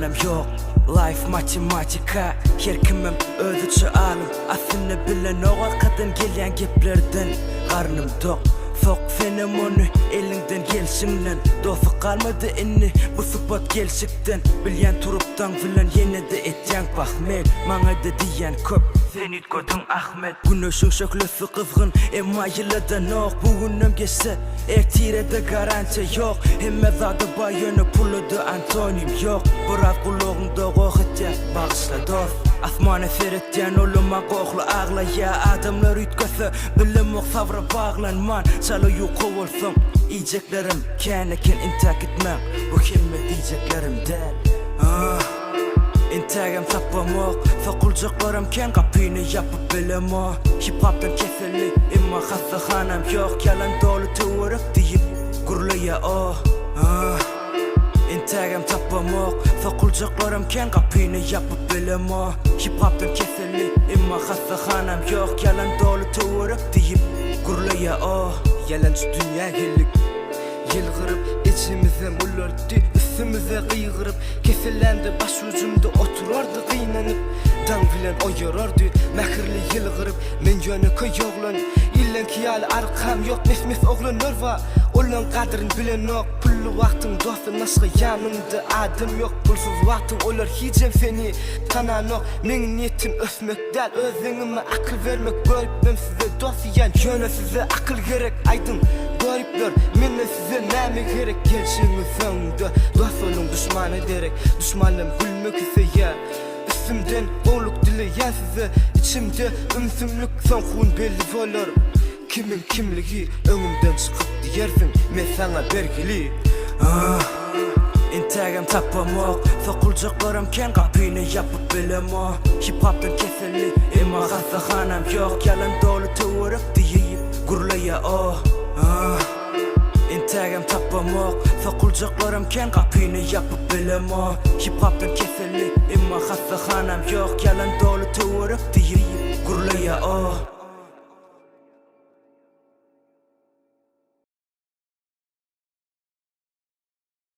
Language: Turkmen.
Ýalanam ýok, life matematika Her kimem özüçe alym Aslynda bilenok arkadan gelýän geplerden Garnym tok, sok senem ony eliňden gelşiňden Dostluk galmady indi bu sypat gelşikden Bilýän turup daň bilen ýene-de etýäň pahmel Maňa-da diýýän köp, sen üýtgediň Ahmet Güneşiň şöhlesi gyzgyn, emma ýyladanok Bu günem geçse, ertire-de garantiýa ýok Hemme zada baý ýöne pula-da antonim ýok Biraz gulagyňda goh etýär, bagyşla dost Asmana seretýän olam-a gohly aglaýa Adamlar üýtgese, bilemok sabra baglanman Çala ýuka bolsaň, iýjeklerem kän eken Intäk gitmäň, bu hemme diýjeklerim däl Ah. Entägem tapamok Sokuljaklaram kän gapyny ýapyp bilemok Hip hopdan keselli emma hassahanam ýok Ýalan doly töwerek diýip gürleýä o ah. Entägem tapamok Sokuljaklaram kän gapyny ýapyp bilemok Hip hopdan keselli emma hassahanam ýok Ýalan doly töwerek diýip gürleýä o. Ýalançy dünýä geldik. Ýylgyryp ejemizem ulaltdy Üstümize gygyryp Kesellände başujumda oturardy gynanyp Daň bilen oýarardy Mähirli ýylgyryp Men ýönekeý oglan Illeňki ýaly arkam ýok Mes-mes oglanlar bar Olaň gadryn bilenok Pully wagtyň dostdan başga ýanyňda adam ýok Pulsuz wagtyň olar hijem seni tananok Meň niýetim ösmek däl Öz deňime akyl bermek Göripmem size dost diýýän Ýöne size akyl gerek Aýdyň Göripler, menden size näme gerek Gelşigiňiz öňde, dost boluň duşmana derek Duşmanlam gülmek isleýär Üstümden gowluk dileýän size Içimde ümsümlik, soňky gün belli bolar Kimiň kimligi öňümden çykyp diýersiň Men saňa bergili. Ah, entägem tapamok Sokuljaklaram kän gapyny ýapyp bilemok Hip hopdan keselli, emma hassahanam ýok Ýalan doly töwerek diýip Gürleýä o, ah. Entägem tapamok Sokuljaklaram kän gapyny ýapyp bilemok Hip hopdan keselli, emma hassahanam ýok Ýalan doly töwerek diýip gürleýä o.